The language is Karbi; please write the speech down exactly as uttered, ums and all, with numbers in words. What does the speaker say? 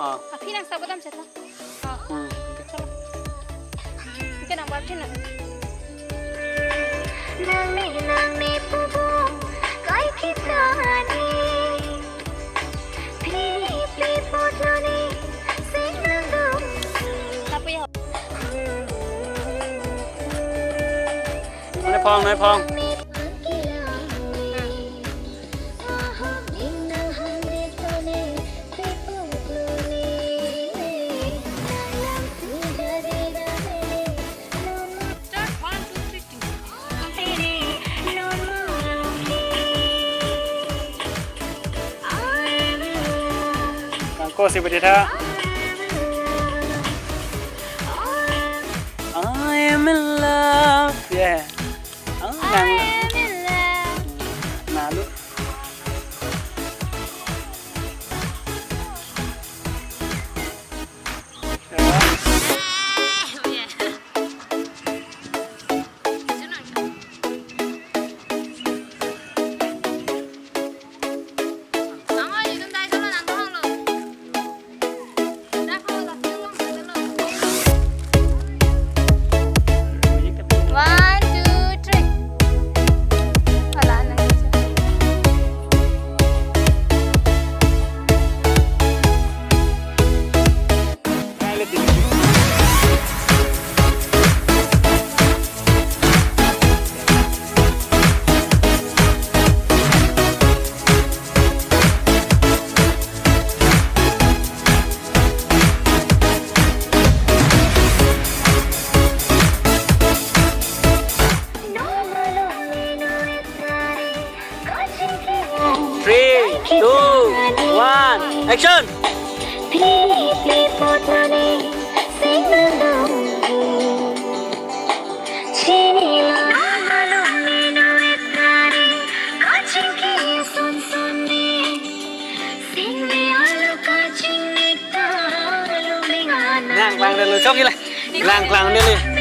Ah. Aphi nang sabodam cheta. Ah. Hmm, okay. Chalo. Oke, number three na. Nangni, nangni pubo, kai kita ni. Pili, pili potoni, sing nang dong. Tapu ya. Nai phong, nai phong. Kangko si bedi tha. I am in love. Yeah. Oh, I am in love. Nalu. One, two, three. Wala nang. Three, two, one, action! Nang klang dulu, chok ila. Lang klang dulu.